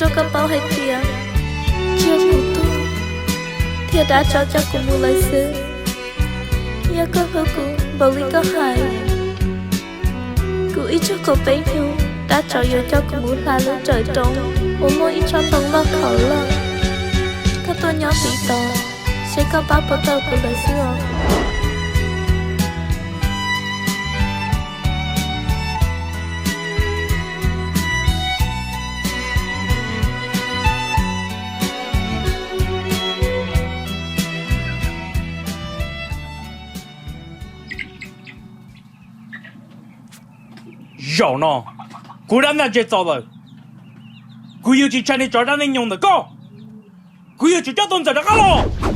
Rau koj paub hais tias tsuas yog kuv tuag thiab dab tsov coj kuv mus lawm xwb. Yog koj hlub kuv npaum li koj hais, kuv ib tsug kaum peb hnub dab tsov yuav coj kuv mus hla lub rawm roob uas muaj ib tsob ntoo loj khaum loj. Koj tuaj nyob tiv tod seb koj pab puas tau kuv lawm xwb os. Zaum no kuv dab ntag ntse txaus lawm. Kuv yuav tsis ntshai niag tsov dab neeg nyoog ntawm koj. Kuv yuav tsum coj tus ntxawm rov qab los.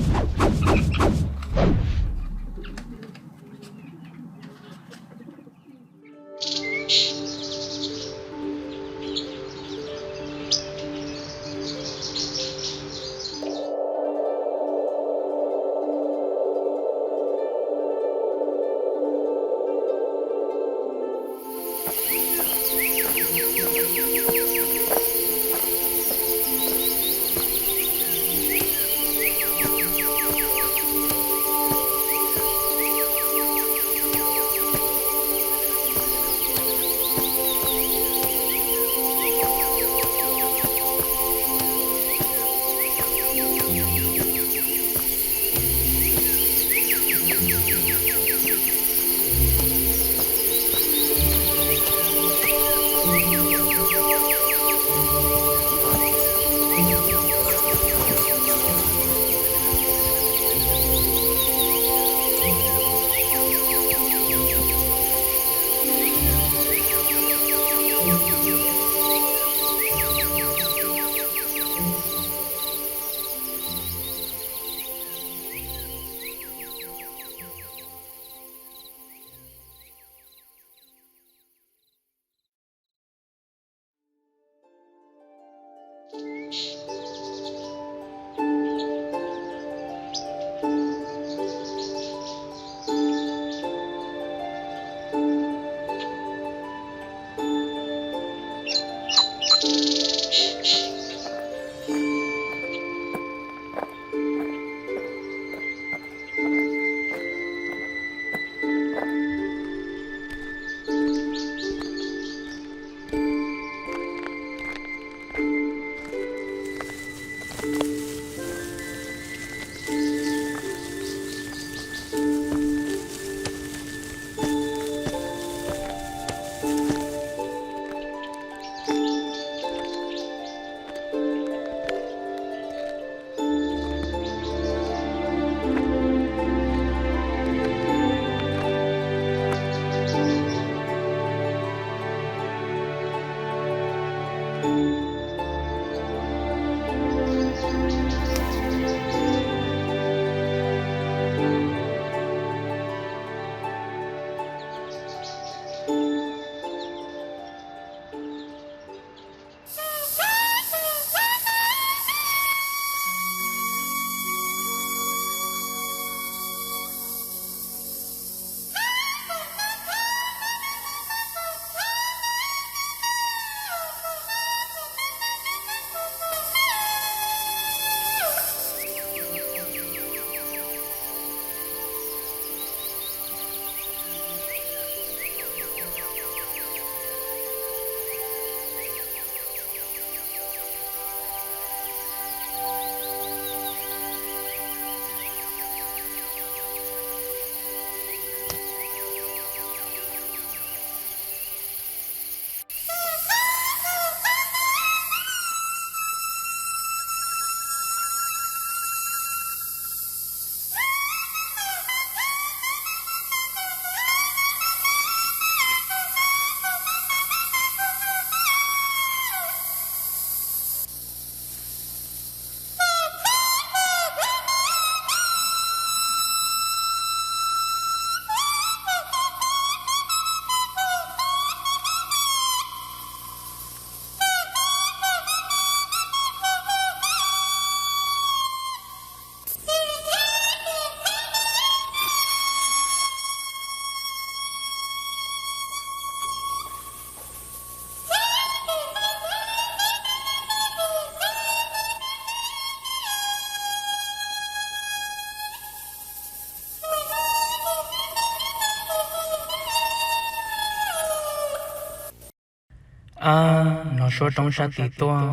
Ab, hnov suab roob sab tid tuaj,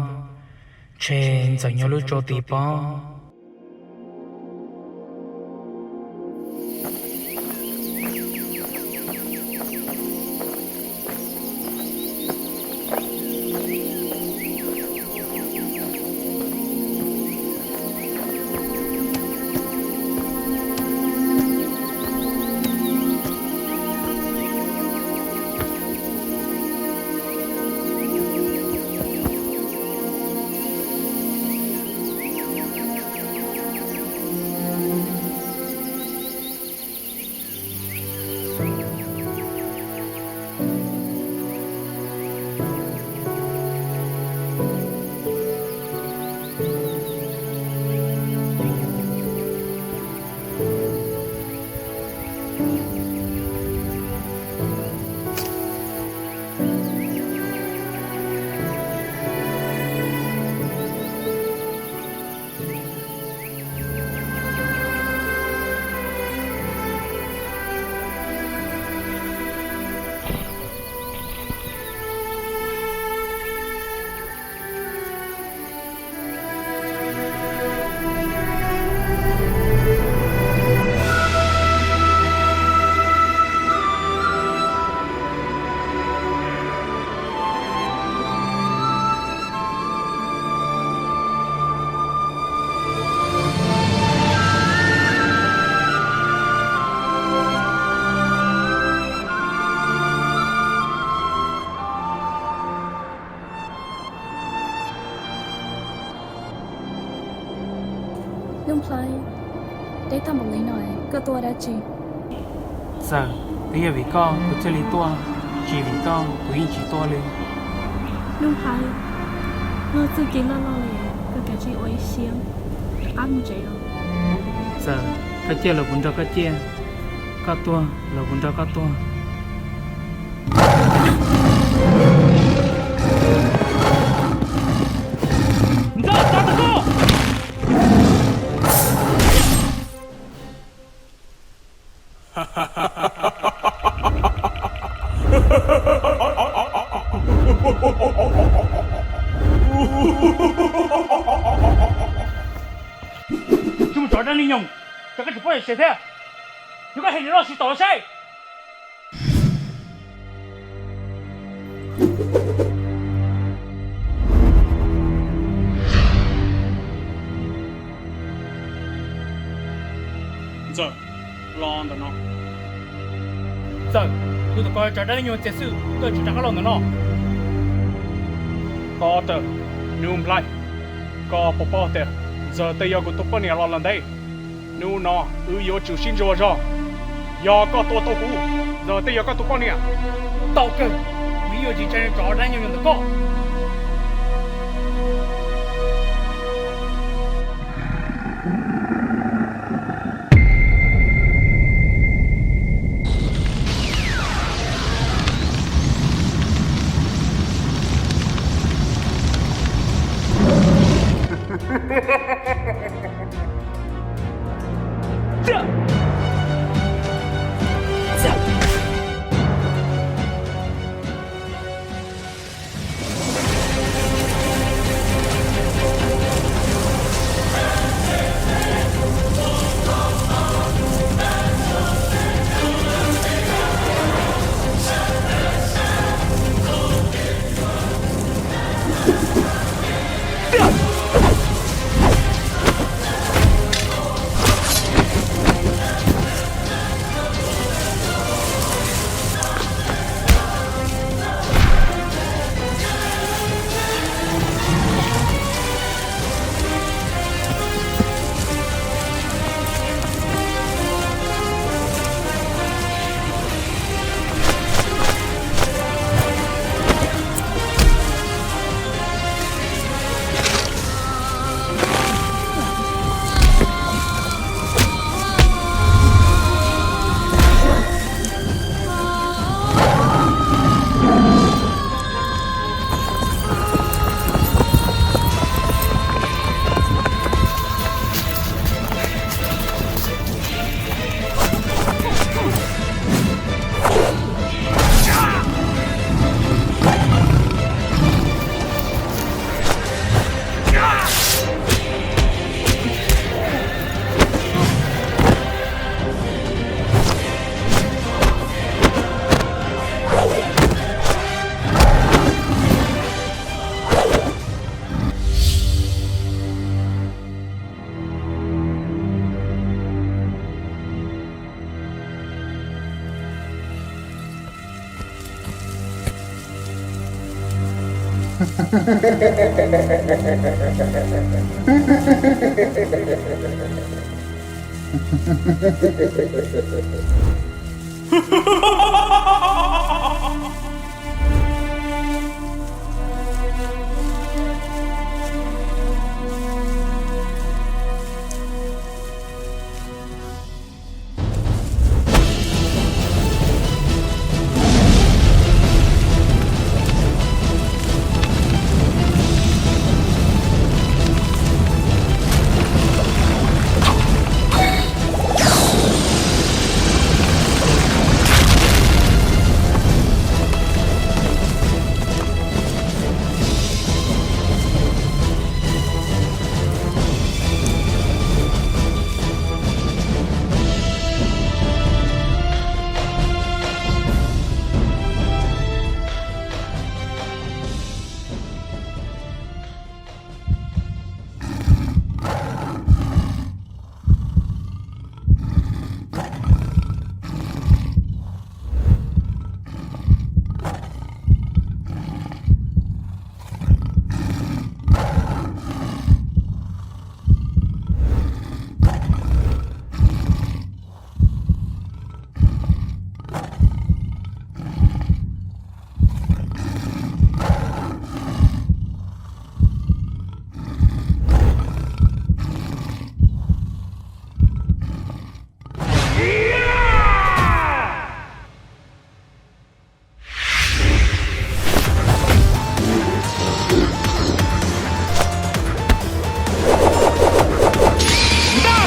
ntshe Ntxawm nyob lub tsua tid pob. Nuj Nplhaib, deb tag npaum li no koj tuaj dab tsi? Txawm twb yog vim koj kuv thiaj li tuaj, tsis vim koj kuv yeej tsis tuaj li. Nuj Nplhaib, luag txuj kev loj loj li, koj kav tsij ua ib siab rov qab mus tsev os. Txawm koj ciaj los kuv nrog koj ciaj, koj tuag los kuv nrog koj tuag. Ntxawm, tso tau koj! Tsis mus tso dab neeg nyoog, tsam koj tsis paub yam tsev thiab, yog koj hais lus loj tsis tau los saib. Ntxawm, los ntawm no. Txawm, kuv tus ko tso dab neeg nyoog txias xwb, koj tsis rov qab los ntawm no. Tob Tawm, Nuj Nplhaib, koj puas paub tias Ntxawm twb yog kuv tus poj niam los lawm ntev? Hnub no wb yuav tsum sib ntsuas zog. Yog koj tua tau kuv, Ntxawm twb yog koj tus poj niam. Tau kawg, kuv yeej yuav tsis tsa tso dab neeg nyoog ntawm koj. Ntaj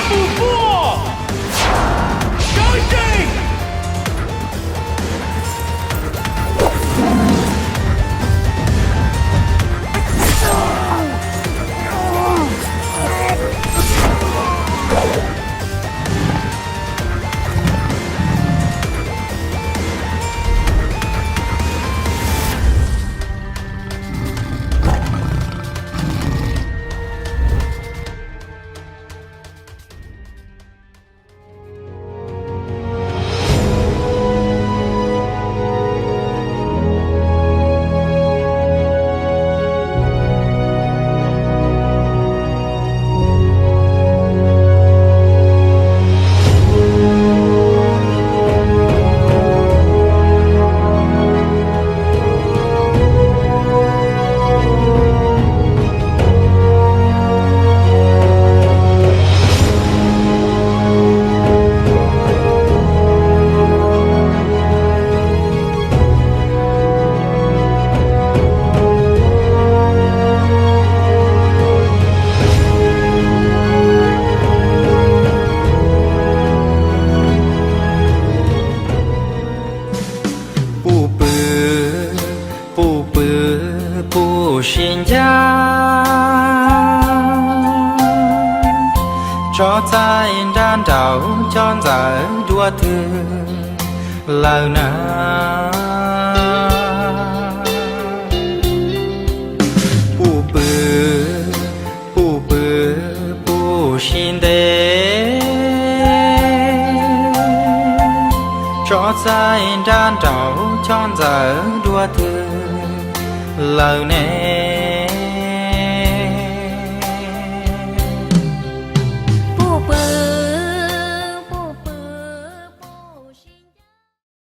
Pus Puag, sawv tsees! Puj pw, puj pw, puj sib ncaj, tso txaij nrab nraum cov ntxawm dua twg lawm na. Puj pw, puj pw, puj sib ntev, tso txaij nrab nraum cov ntxawm dua twg lawm ne.